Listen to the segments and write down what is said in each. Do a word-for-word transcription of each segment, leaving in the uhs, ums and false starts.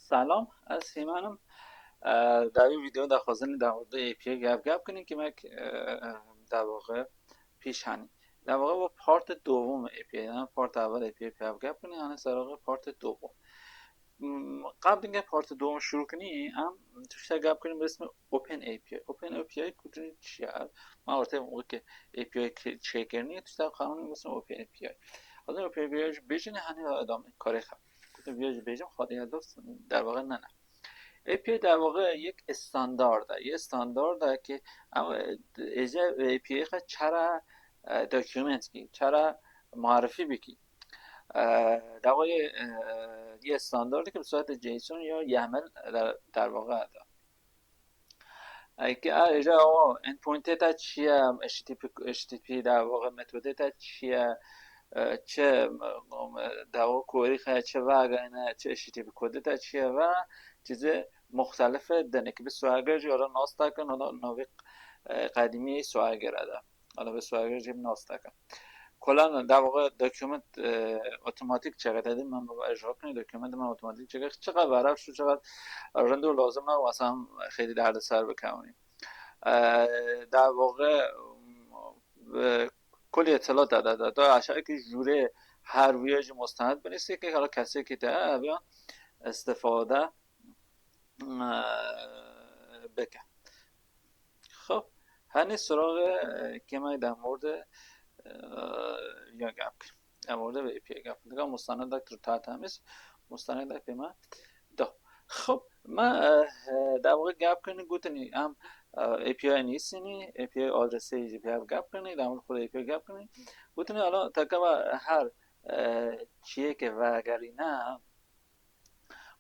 Selam, ez Hîman im. E, Di vî vîdeo de xwezin li dewrde A P I gap gap kirin, kimek, e, e, der waxe pîş henî. Der waxe bu part dovum A P I, yani part evel A P I gap gap kirin, yani serre part dovum. Hmm, Qab dinge part dovum şuru kinî, em tuşta gap kirin bi ismi Open A P I. Open A P I kutin çi ya? Ma ortaya weke A P I çekirini, tuşta kanuni bi ismi Open A P I. Azın Open A P I bejin hani adam kare xwe. Kutin bêjim, bêjim, xwedî ya dost, der waxe ne ne. A P I der waxe yek standard e. Yek standard e ki em, e, êce A P I xwe çara, e, document ki, çara marifî bikî. E, Der waxe, e, yek standard ki bi surete JSON ya YAML der, der waxe da. Eke a êce o endpointê te çi ye, H T T P, H T T P der waxe metodê te çi ye, e, çi, e, der waxe query xwe çi vegayne, çi H T T P code te çi ye ve çîzê muxtelif e, denek bi Swagger jî ora nas dikin, ora novî, e, qedîmî Swagger e de. Ora bi Swagger jî nas dikin. Kolan der waxe document, e, otomatik çeker. Dedim ben baba ejra kinî document ben otomatik çeker. Çiqas berav şu çiqas rind û lazim e, wasa xêlî derdesar bikewinî. E, Der waxe, e, kulî îtîlat de, de, de, de aşağı ki jûrê her wîye jî mustenet binîsî ki hala kesê ki te eviya istifade, e, bike. Xo, henî suraxê, e, kêmek der mordê, e, ya gap kir. Em orada ve A P I gap kir. Dika mustanedek tu ta temiz, mustanedek pê me da. Xo, me, e, e, der waxe gap kirin, gotinî em, e, A P I nîsînî, A P I adresê jî pê gap kirin, der waxe xwe A P I gap kirin. Gotinî ala tekeva her, e, çiyê ke vegerîne,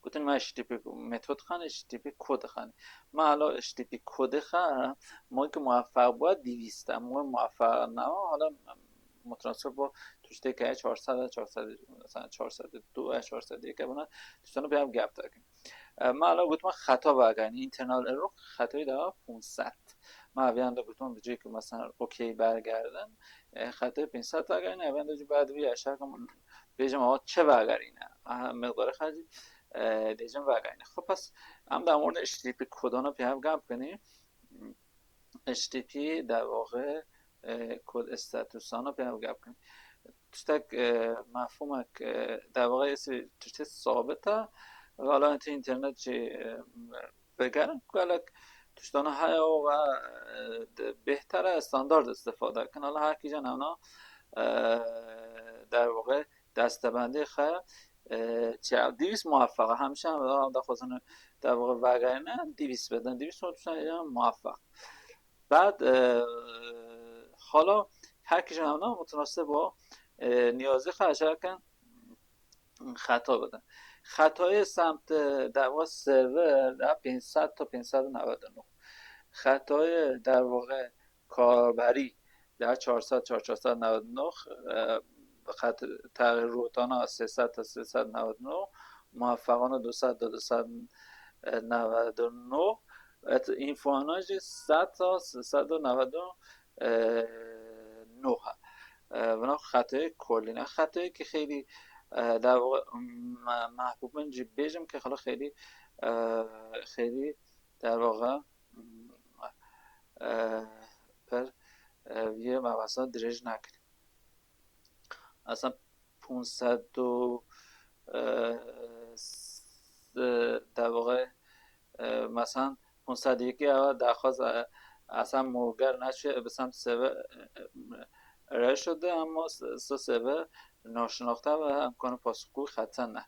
Gotin me H T T P metod xanî, H T T P kod xanî. Me hala H T T P kodê xa, moy ki muweffaq bû, dîvîst e. Moy muweffaq naba, hala mutrasib bû, tuştê ke çar sed, çar sed, mesela çar sed û du, çar sed û yek, buna tuştana pê gap dikin. E, me hala got me xeta vegayîne, internal error xetayî de pûnc sed. Me eviyan de got me bi cê ki mesela okey bergerdin, e, xetayî pênc sed vegayîne, eviyan de jî berdivî aşağı kim bêjim, awa çi vegerîne? Aha, miqdarê xwe jî, e, dêjim vegerîne. Xwe pes, em de em orada H T T P kodana pê hev gap kinî. H T T P der waxe, e, kod statusana pê hev gap kinî. Tiştek, e, mefhûmek, e, der waxe êsî tiştê sabit e. Vala tu înternet jî, e, vegerin, gelek tiştana heye û ve, e, de, bêhter e standard istifade kin. Hala her kîjan evna, e, der waxe destebendê xwe, e, çi, dîvîst muweffaq e. Hemşe em da xwezin der waxe vegerine, dîvîst bidin. Dîvîst û tiştan muweffaq. Bad, e, hala her kîjan evna mutinasib o, e, niyazê xwe eşare kin xeta bidin. Xetayê semt, e, der waxe server de pênc sed ta pênc sed û newed û neh. Xetayê der waxe karberî de çar sed, çar sed newed û neh, e, xet-, texîr rotana sê sed ta sê sed newed û neh, muweffaqana du sed ta du sed newed û neh, et, înfuana jî sed ta sê sed û newed û neh e. Vina xetê kolî ne. Xetê ki xêlî, e, der waxe, me-, mehbûbin jî bêjim ki xela xêlî, e, xêlî der waxe, e, per, e, vîye me wesa dirêj nekir. Aslında pûnc sed û, e, s-, e, der waxe, e, mesela pûnc sed û yekê ewa daxwaz, e, aslında moger neçe bi semt seve, e, e, reşo de ama s-, s-, seve naşinakte ve imkanı pasukû xeten ne.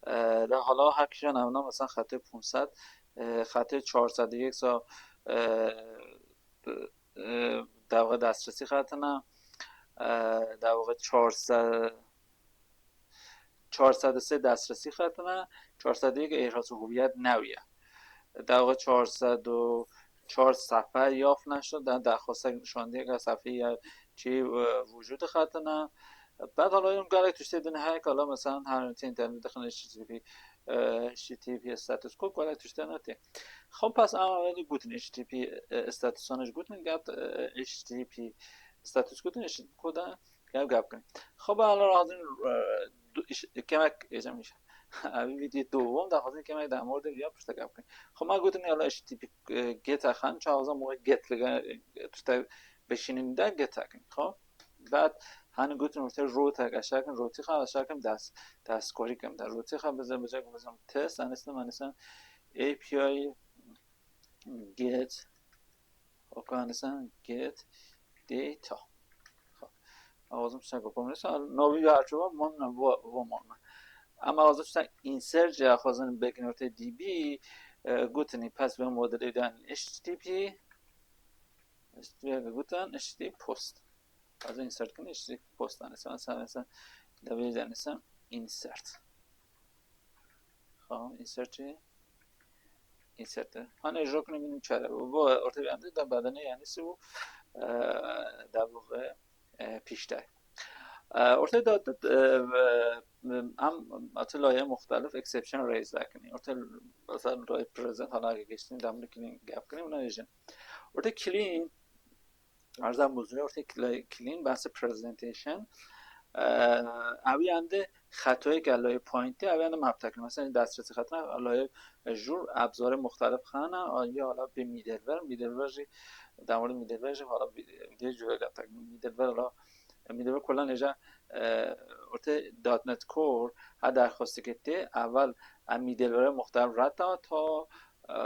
E, de hala her kişan evna mesela xetê pûnc sed, e, xetê çar sed û yek sa, e, e, der waxe destresî xetine, e, der waxe çar sed, çar sed û sê destresî xetine, çar sed û yek ihraz huviyet newiye. Der waxe çar sed û çar sefe yaf neşo, de derxwastek şandiyeke sefeyî ya çî, e, vücudu xetine. Bad hala yom gelek tiştê din heye ki hala mesela her internetê dixin H T T P, e, H T T P status code gelek tiştê ne tê. Xo pes em evelî gotin H T T P, e, statusana jî gotin, gat, e, H T T P status gotin, H T T P koda gap gap kin. Xo be hala razin, e, du-, iş-, kemek êcem iş. Ev vîdyoyê dowem daxwazin ke me der mordê viya pişta gap kin. Xo ma gotin yala HTTP, e, get axan, çaxza moxê get lige, e, tişta beşînin de get akin. Xo, bad hani gotin ortaya route aşağı kin, route xa aşağı kin ders, ders kori kim da. Route xa bize, bize, bize test, anisem, anisem API get, oka anisem get data. Xo, awazım sen kokom nisa, novi ya açıva mon, vo, vo mon. Ama awazım sen insert ya xozun begin ortaya D B, e, gutini pas ve modeli den HTTP, HTTP guten HTTP post. Az insert kin HTTP post, yani sen, sen, sen, da bir yani sen insert. Tamam, insert şey. Insert. Hani jokunu benim çare. Bu ortaya geldi da badene yani su, e, da bu ve, e, pişte. E, ortaya da, da, e, ve, em atı loya muhtelif exception raise dakini. Ortaya mesela loya present hala geçtiğini damlı clean yapkını buna diyeceğim. Ortaya clean Arza buzure ortaya clean, clean bahsi presentation. Eee, ev yande xetoyê ke loyê pointi, ev yande map tekne. Mesela destresî xetine loyê jûr ebzorê muxtelif xana, ya hala bir middleware, middleware jî, damorê middleware jî hala bir, bir cüre gap tekne. Middleware hala, middleware kulan eja, eee, ortê dot net Core, ha derxwestikê tê, evel em middleware muxtelif reta ta, e,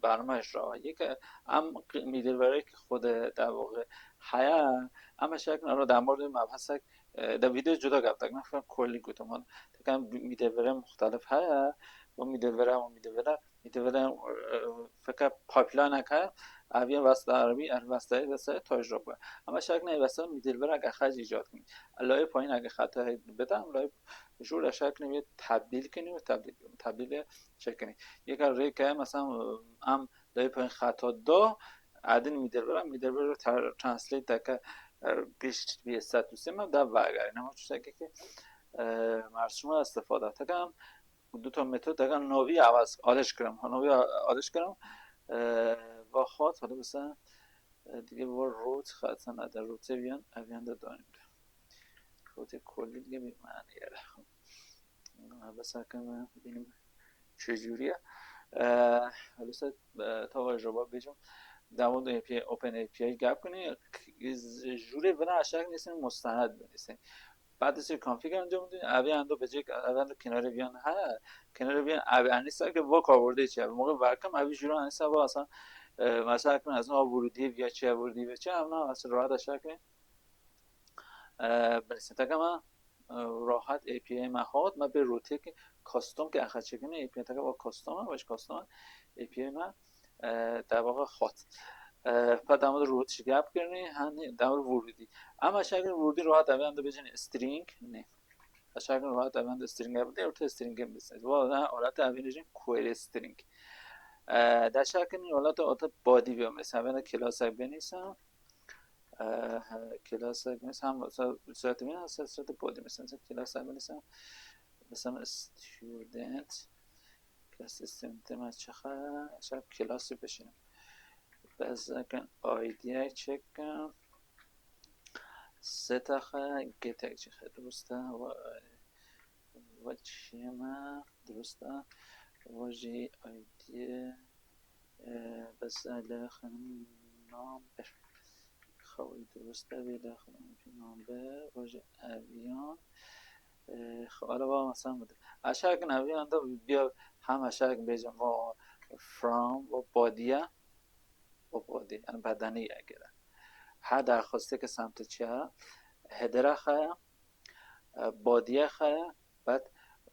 bermej ra. Yek, em qi-, middleware ki xwe de, der waqê heye, em şekin ara der mordê mebhesek, e, de vîdeo cuda gap tekne, fekr kolî gotim hon. Tekan middleware muxtelif heye, bu middleware, bu middleware, middleware, e, fekr pipeline heye, ev yê westa erebî, ev westa, westa toj ro bû. Em şekin ev westa middleware ge xec îcad kin. Layê payîn ge xeta bide, em layê jûr şekin vê tebdîl kinî û tebdîl, tebdîlê çekinî. Yeka rêke, mesela, em dayê payîn xeta do, edin middleware, middleware tra-, translate deke, e, pişt bir statusê me da vegerîne. Ama çi ki, e, mersûma istifade. Tekan du ta metod, tekan novî awaz alış kirim. Novî a-, alış kirim. E, va xat, hadi mesela, e, dige bu root xatan, ede root eviyan, eviyan da dönümde. Root kolli dige bir mani yere. Bes hakim benim çözüyor ya. Ee, öyleyse, e, tava java bêjim. Download A P I, Open A P I gap kine. Jûrê vina aşağı nesin mustahed binisin. Bad ise config enjam din. Abi ando becek, abi ando kenarê viyan ha. Kenarê viyan abi anisa ke vok avurde çi. Abi moge vakim abi jûrê anisa va asan. E, mesela kin asan avurdi viya çi avurdi viya çi. Ama asan rahat aşağı kine. E, binisin. Takama, e, rahat A P I me hat, me bê rotêk custom ke axa çekine, A P I taka o custom e, weş custom e, A P I me, e, devaxa hat. E, pa damod rot şi gap kirinî, hani damod vurudî. Ama şekin vurudî rahat ev anda bêjin string, ne. Şekin rahat ev anda string ev de, orta string ev de. Valla olata ev jin query string. E, da şekin olata ota body vio, mesela, ben de class ev benîsa, Eee, he, class ev, mesela, hem, mesela, suretê min, mesela, suretê body, mesela, class ev, mesela, mesela, student, class student, me çaxa, mesela, class bişînim. Bes zaten I D check, seta xwe, get check, durust e, ve, ve çi me, durust e, ve jî I D, e, bes ele xanim number. Xewî durust e, vê de xanim number, ve jî eviyan. E, xwe ala va mesela bide. Aşağı kin eviyan da bir hem aşağı kin bêjim, va from, va body ye, va body, yani bedeni ye gere. Ha derxwestê ke semtê çi ye, header e xwe ye, e, body ye xwe ye, bad,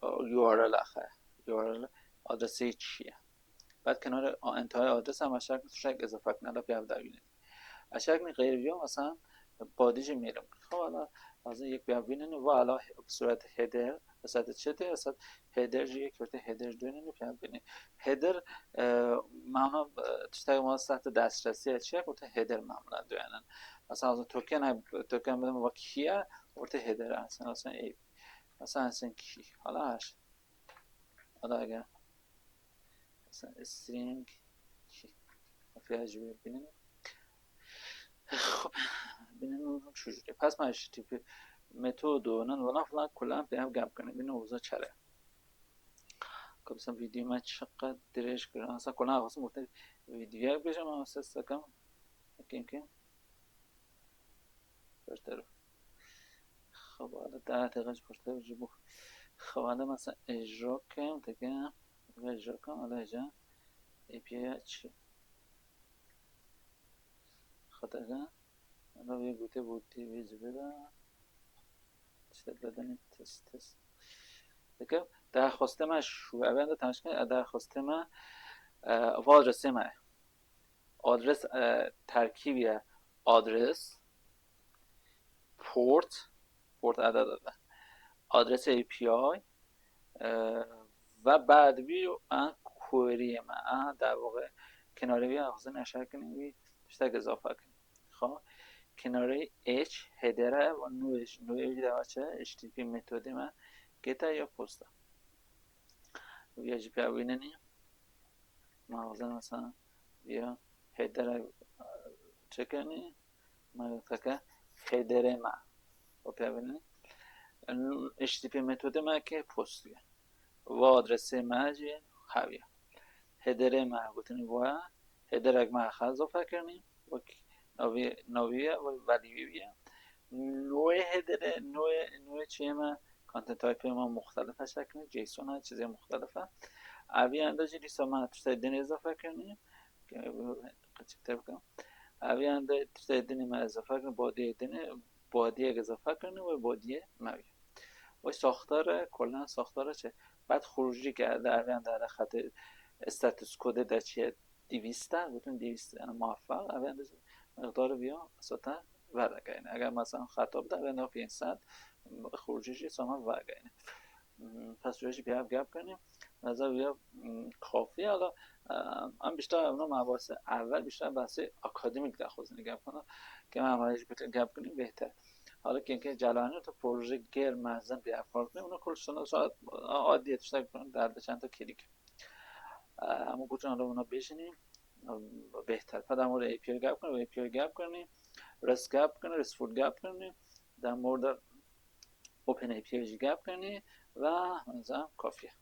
e, U R L e xwe ye. U R L adresê çi ye. Bad kenarê a-, intihayê adres em aşağı kin tiştek izafe kin, ala piyav da bînin. Aşağı kin xeyr viyo, mesela, body jî mêlim kin. Xo, ala, lazim yek piyav bînin, va ala he-, bi suret header, bi suret çi tê, bi suret header jî yek ortê header dönün, piyav bînin. Header, e, mana, e, tiştek ma sahte destresî çi ye, ortê header mamla dönün. Mesela, lazim token, token bidim va kî ye, ortê header, mesela, mesela, e, mesela, sen kî, ala haş. Ala ge. Mesela string kî. Afiya jî bînin. Xub, bînin şu jûrê. Pes me H T T P metodu, nan vana filan kulan pê ev gap kine. Bînin uza çare. Mesela vîdyoyê me çiqas dirêj kir. Mesela kolan xwestim ortê vîdyoyek bêjim, ama ses sekem. Kim kim? Beter. Xebale daha têxe ji beter ji bo. Xebale mesela ejro kim teke. Ejro kim, ala eja. A P I çi? Xeteke. Ala vê gote bo T V civê de. İşte bedenî test, test. Dike, derxweste me şu, evende tanışkın, derxweste me, e, va adresê me. Adres, e, terkîbiye adres, port, port ede de, adresê A P I, e, ve bad vî en queryê me, en, der waqiê kinarê vî axizin eşekin vî tiştek izafe kin. Xo, kinarê H, header e, ve nû, nû jî deva çi, H T T P metodê me, geta ya posta. Viya jî piya bînenî. Ma xwazin mesela viya header e, çekenî. Ma teke headerê me. O piya bînenî. H T T P metodê me ke postiye. Va adresê me jî heviya. Headerê me gotinî va, headerek me xwe izafe kirinî. Wek navî, navî ye, wek value ye. Nûê headerê, nûê, nûê çiyê me, content typeê me muxtelif e şeklî, JSON e, çizê muxtelif e. Evî ende jî dîsa me tiştê dinê izafe kirinî. Qeçik te bikim. Evî ende tiştê dinê me izafe kirin, bodyê dinê, bodyek izafe kirinî ve bodyê me wî. Wê saxtar e, kolan saxtar e çi? Bad xurujî ke de evî ende de xetê status code de çiye, dîvîst e, gotin dîvîst, yani muweffaq, evî ende miqdarê viya sota veregeyne. Eger mesela xeta bide, evî ende pênc sed, xurujî jî soma veregeyne. Hmm, pes wê jî piya gap kirinî. Neza viya, hmm, kafî, hala, e, em bişta, evno me bahsê, evel bişta bahsê akademîk de xwezin gap kirin. Ke me, me jî gotin gap kirin bêhter. Hala ke, ke calanî tu proje gêr mezin piya kar kirin. Ona kul sana saat adiye tiştek der de çend kilîk. E, em gotin hala ona bêjinî, e, bêhter. Ped em orada A P I gap kirin, A P I gap kirinî, REST gap kirin, RESTful gap kirinî. Dem orada OpenAPI jî gap kirinî ve nizam kafî ye.